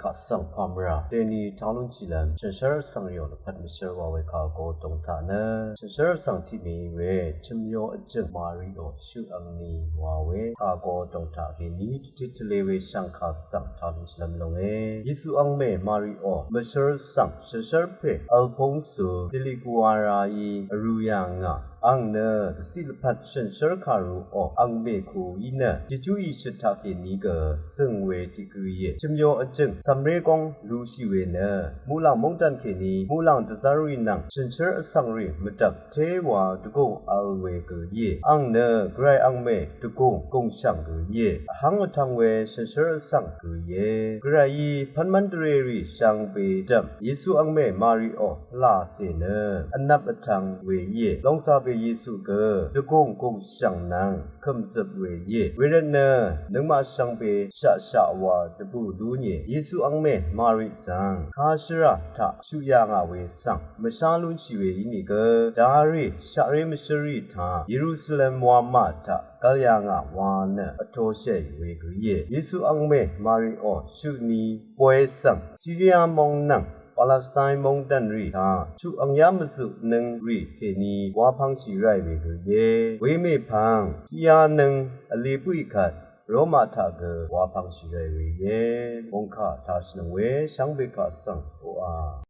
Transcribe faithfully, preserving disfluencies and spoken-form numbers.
Kaq svng pàmvrà deni taq lúnshìlv́m shànshér vsvng rìò lvpat mvshv́r wa we kà go dòng taq nø shànshér vsvng tiq mèí we chø̀myo vjø̀ng Mariò shøq angni wa we kà go dòng taq kèní tiq tvle we shv̀ngkà svng taq lúnshìlv́m longe. Yesu angmè Mariò mvshv́r svng shànshér pè Alphonsus Deliguerraí vrū yà ngà ang nø dvciq lvpat shànshér kàruò angmè ku í nø jejú ìshøt taq kèní gø zø̀ng we tiq gø íe. Chø̀myo vjø̀ng cv̀mré góng lushì we nø muqlàng móngdàn kèní muqlàng dvzv́rrì nvng shànshér vsvng rì mvdv̀m té wa dvgùng vl we gø íe. Ang nø Gvray angmè dvgùng gùngshv̀ng gø íe. Vhv́ng vtv̄ng we shànshér vsvng gø íe. Gvrayí pv́nmv́n dvrèrì shvngbe dv̀m Yesu angmè Mariò vlacè nø vnvp vtv̄ng we íe. Lòngcà pè Yesu gø dvgùng gùngshv̀ng nvng kø̀mzøp we íe. Wervtnø nøngmaq shvngbe shaqshaq wa dvbù lú nìe. Yesu angmè Mari svng kashvrà taq shuq yà ngà we svng mvshá lúnshì we ínìgø darì shaqré mvshǿrrì taq Yerusalem wamà taq gv́l yà ngà wa nø vtoshàì we gø íe. Yesu angmè Mariò shøq ni boy svng Siria mong nvng Palestine móngdànrì taq chuq angyá mvzøq nøng rì kèní wapvngshì ráì we gø íe. Wemèpvng tiqyá nøng vlē bǿì kvt Roma taq gø wapvngshì ráì we íe. Mòngkà taq shvnøng we shvngbe kaq svng oqà